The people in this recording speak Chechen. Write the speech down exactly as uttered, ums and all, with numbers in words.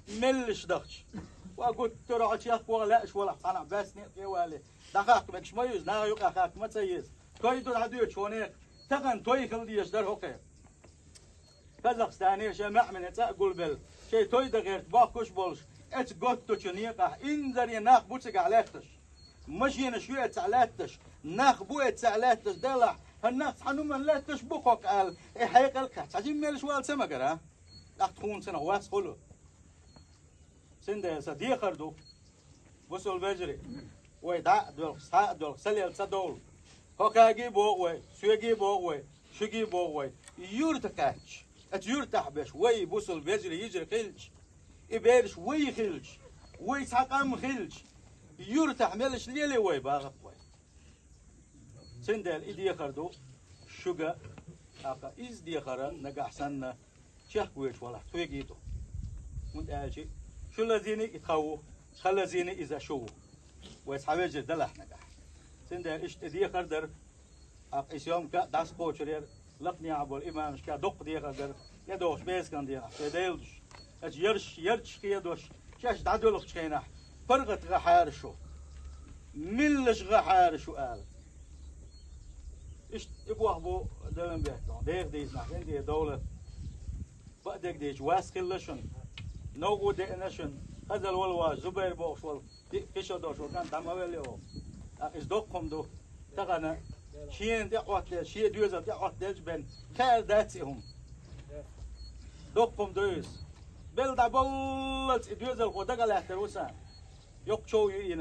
Меллаш дахча. Ва гуттара хьо чехка ваха лаьаш валахь, цхьанахь баьсса некъа тӀе вале. ДӀахаккха мегаш ма ю иза, наха юкъа хаккха ма ца еза. Той ду дӀадоьдуш хьо нехан, тахан той хила дезаш дара хӀокхе. Казахстане шайн маьӀмине цӀа а гулбелла, шайн той дан гӀерта бохкуш болуш, эцу готтачу некъахь инзаре нах бу цигахь лаьтташ. Машенаш ю эццахь лаьтташ, нах бу эццахь лаьтташ, делахь, хӀара нах цхьа нуман лаьтташ бу хӀокху аьлла, и хьекъал а кхаьчна, цхьа жимма меллаш вала ца магара. ТӀаккха тхуна цунах вас хуьлу. Цундела сан дехар ду, бусул вежарий, вай дӀа а доьлхуш, схьа а доьлхуш, сан лела ца довла. ХӀокхаьгий боху вай, соьгий боху вай, шуьгий боху вай. Юрта кхаьчча, оцу юьртахь берш вай бусул вежарий йижарий хилча, и берш вай хилча, вай цхьа къам хилча, юьртахь меллаш лелий вай, бахарх вай. Цундела и дехар ду шуьга, тӀаккха иза дехар нагахь санна чехка воьдуш валахь, тхоьгий ду. ХӀунда аьлча шу лазийна и тхан ву, тхан лазийна иза шу ву. Вай цхьа вежарий далахь нагахь. Цундела иштта и дехар дара, тӀаккха и съёмка а дӀасакхочур яра, лакханехьа болу имамашка доккха дехар дара, тӀедогӀучу бесикан дийнахь, шайн Делан дуьхьа. Ача ярш, ярташ кхедош, шаьш дӀадоьлхучу хенахь, паргӀат гӀа хьара шу, миллаш гӀа хьара шу ала. Иштта и боху бу Делан беттахь, деха дийцинахь, хӀинца довла. Баъдерг дийцича, вас хилла шуна, новкъа деана шуна, хазал вала ваза, Зубайр бохуш волу, диъ кхин шо долуш волу кӀант дӀа ма велли оха. ТӀаккха иза доккха хӀума ду. Тахана шена тӀе а Ӏоттаделча, шен доьзал тӀе а Ӏоттаделча бен, хаьар дац и хӀума. Доккха хӀума ду иза. Белла дӀаболлалц и доьзалхо дага а лаьттар ву сан. Йоккха чов ю и